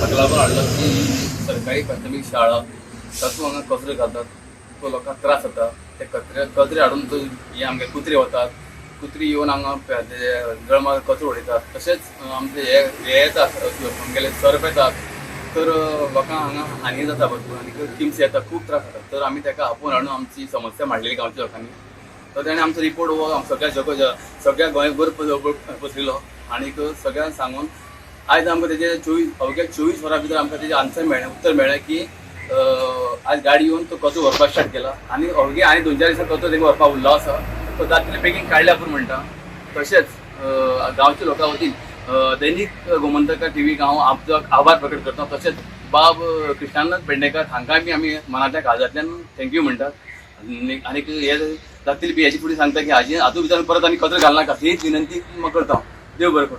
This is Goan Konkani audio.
ताका लागून हाडलो की सरकारी प्राथमीक शाळा तातूंत हांगा कचरो घालतात, तो लोकांक त्रास जाता. ते कचरे कचरे हाडून तो हे आमगे कुत्रे वतात, कुत्री येवन हांगा जळमार कचरो उडयतात. तशेंच आमचे हे हे येतात, आमगेले सर्प येतात, तर लोकांक हांगा हानी जाता भरपूर आनी किमस येता, खूब त्रास जाता. तर आमी ताका आपोवन हाडून आमची समस्या मांडलेली गांवच्या लोकांनी. तर ताणें आमचो रिपोर्ट हो सगळ्या जग सगळ्या गोंयभर पसरिलो आनीक सगळ्यांक सांगून आयज आमकां तेजे अवघ्या 24 वरां भितर आमकां तेजें आन्सर मेळ्ळें, उत्तर मेळ्ळें की आज गाडी येवन तो कचरो व्हरपाक स्टार्ट केला आनी अवघे आनी 2-4 दिसां कचरो तेंका व्हरपाक उरलो आसा, तो जाता तितले बेगीन काडल्या पुरो म्हणटा. तशेंच गांवच्या लोकां वतीन दैनिक गोमंतकार टीव्हीक हांव आपलो आभार प्रकट करता. तशेंच बाब कृष्णानंद पेडणेकर हांकां बी आमी मनांतल्या काळजांतल्यान thank you म्हणटात. आनीक हे जातली बी हेची फुडें सांगता की हाजी हातूंत भितर परत आमी कचरो घालनाका, हीच विनंती करता. देव बरें करूं.